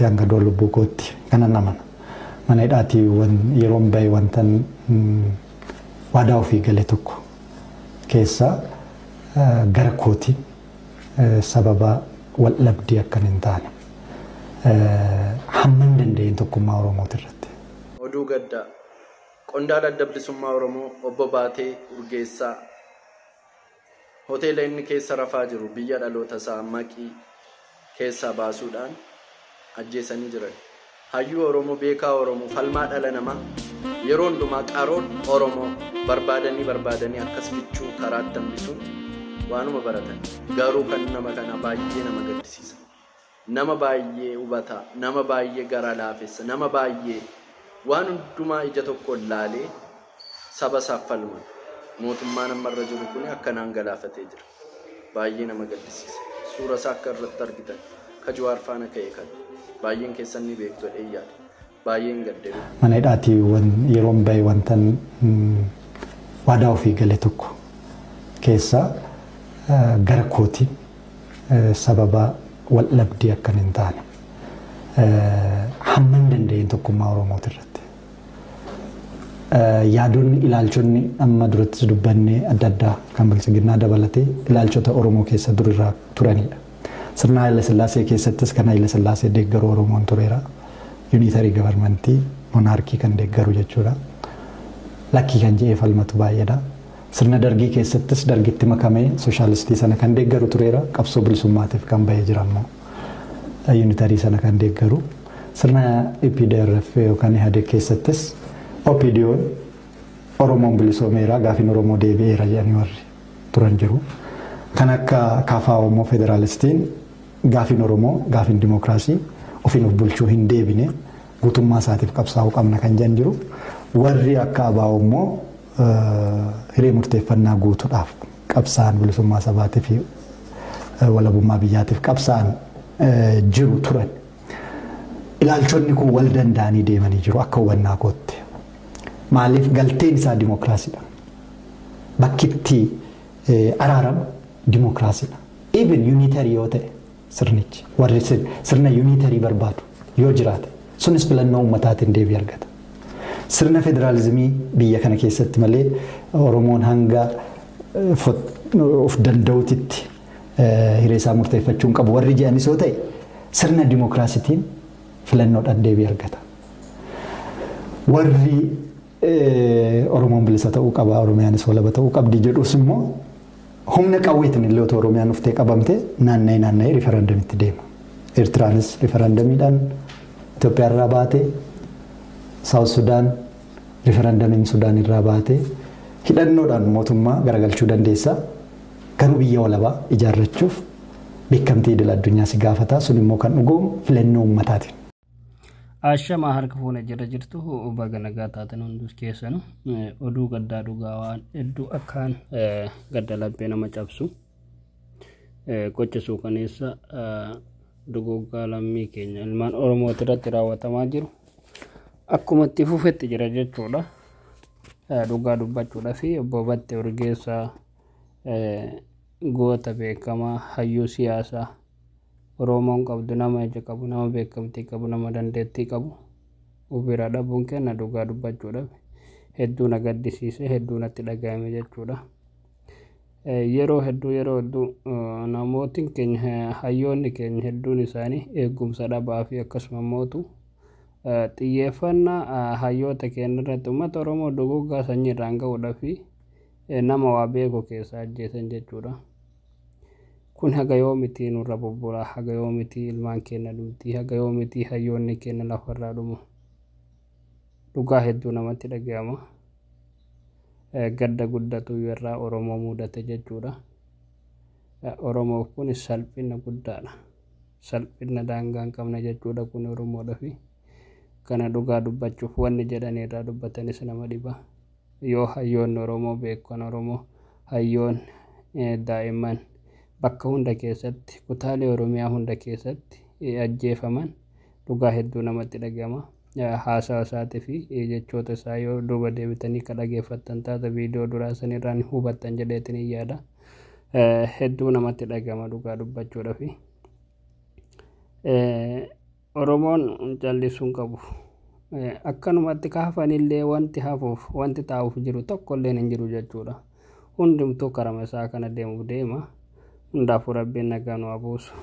Hanga du'a lubbuu kootti kanan amana. Mana hidhaatii yeroon bahe wantan waadaa ofii gale tokko keessaa gara kootiin sababa wal dhabdee akkan hin taane hamman danda'een tokkummaa Oromooti irratti. Oduu gaddaa. Qondaala Adda Bilisummaa Oromoo Obbo Baatee Urgeessaa hoteela inni keessa rafaa jiru biyya dhaloota isaa Maqii keessaa baasuudhaan ajjeesanii jiran. Hayyuu Oromoo, beekaa Oromoo, falmaa dhala namaa yeroo hundumaa qaroon Oromoo barbaadanii barbaadanii akkas bichuu karaatti hambisuun waanuma baratan. Garuu kan nama kana baay'ee nama gaddisiisa. Nama baay'ee hubataa, nama baay'ee gara laafessa, nama baay'ee waan hundumaa ija tokkoon laalee saba isaaf falman. Mootummaan ammarra jiru kun akkanaan galaafatee jira. Baay'ee nama gaddisiisa. Suura isaa akka irratti argitan ka Jawaar faana ka'e kan baay'een keessan ni beektu jedhee yaada. Baay'een gaddee. Mana hidhaatii yeroon bahe wantan waadaa ofii gale tokko keessaa gara kootiin sababa wal dhabdee akkan hin taane hamman danda'een tokkummaa Oromooti irratti. Yaadonni ilaalchonni amma durattis dubbannee adda addaa kan biltsiginnaa dabalatee ilaalchota Oromoo keessa durirraa turanidha. Sirna Haayila Sillaasee keessattis kan Haayila Sillaasee deeggaru Oromoon tureera. Unitary governmentii monarchy kan deeggaru jechuudha. Lakkii kan jedhee falmatu baay'eedha. Sirna dargii keessattis dargitti makamee sooshaalistii sana kan deeggaru tureera. Qabsoo bilisummaatiif kan bahee jira ammoo unitary sana kan deeggaru. Sirna EPDRF yookaan IHADEG keessattis OPDO'n Oromoon bilisoomeera, gaafiin Oromoo deebi'eera jedhanii warri turan jiru. Kan akka KFO immoo federaalistiin gaafiin Oromoo, gaafiin dimookiraasii ofiin of bulchuu hin deebine, guutummaa isaatiif qabsaa'uu qabna kan jedhan jiru. Warri akka ABO immoo hiree murteeffannaa guutuudhaaf qabsaa'an, bilisummaa sabaatii fi walabummaa biyyaatiif qabsaa'an jiru turan. Ilaalchonni kun wal danda'anii deemanii jiru akka hubannaa kootti. Maaliif galteen isaa dimookiraasiidha. Bakki itti araaramu dimookiraasiidha. Even unitary yoo ta'e, sirnichi warri sirna unitary barbaadu yoo jiraate, sunis filannoo uummataatiin deebii argata. Sirna federaalizimii biyya kana keessatti malee Oromoon hanga of danda'utitti hiree isaa murteeffachuu hin qabu warri jedhanis yoo ta'e, sirna dimookiraasiitiin filannoodhaan deebii argata. Warri Oromoon bilisa ta'uu qaba, Oromiyaanis walaba ta'uu qabdi jedhus immoo humna qawweetiin illee otoo Oromiyaan dhuftee qabamte naanna'ee naanna'ee riifarandamitti deema. Eertiraanis riifarandamiidhaan Itoophiyaa irraa baate, South Sudaan riifarandamiin Sudaan irraa baate, hidhannoodhaan mootummaa garagalchuu dandeessa. Garuu biyya walabaa ijaarrachuuf beekamtii idil addunyaa si gaafata. Sun immoo kan dhugoomu filannoo uummataatiin. Ashamaa, harka fuune, jira jirtu? Baga nagaa taatan hundus keessanu. Oduu gaddaa, dhugaa waan hedduu akkaan gadda laphee nama cabsu, gocha suukaneessa duguggaa lammii keenya ilmaan Oromooti irratti raawwatamaa jiru akkuma itti fufetti jira jechuudha. Dhugaa dubbachuudha fi obbo Battee Urgeessaa, goota beekamaa, hayyuu siyaasaa Oromoon qabdu, nama ija qabu, nama beekamtii qabu, nama dandeettii qabu bira dhabuun kenna dhugaa dubbachuudhaaf hedduu na gaddisiise, hedduu natti dhagahame jechuudha. Yeroo hedduu, yeroo hedduu namootiin keenya, hayyoonni keenya hedduun isaanii eegumsa dhabaa fi akkasuma mootu xiyyeeffannaa hayyoota keenya irratti uummata Oromoo duguggaa sanyii irraan ga'uudhaa fi nama waa beeku keessaa ajjeesan jechuudha. Kun haga yoomitii nurra bubbulaa? Haga yoomitii ilmaan keenya dhumtii? Haga yoomitii hayyoonni keenya lafarraa dhumu? Dhugaa hedduu namatti dhaga'ama. Gadda guddatu irraa Oromoo mudate jechuudha. Oromoof kun salphina guddaadha. Salphina daangaa hin qabne jechuudha kun Oromoodhaafi. Kana dhugaa dubbachuuf wanni jedhanii irraa dubbatanis nama dhiba. Yoo hayyoonni Oromoo, beekan Oromoo, hayyoon daa'imman bakka hunda keessatti, kutaalee Oromiyaa hunda keessatti ajjeefaman, dhugaa hedduu namatti dhaga'ama. Haasawa isaatii fi jechoota isaa yoo duuba deebitanii ka dhageeffattan taata, viidiyoo duraa sanirraa ni hubattan jedheetiin hin yaada. Hedduu namatti dhaga'ama dhugaa dubbachuudhaafi. Oromoon callisuu hin qabu. Akkanumatti kaafanillee wanti hafuuf wanti taa'uuf jiru tokkolleen hin jiru jechuudha. Hundumtuu karama isaa kana deemuuf deema. Hundaafuu Rabbiin nagaa nu haa buusu.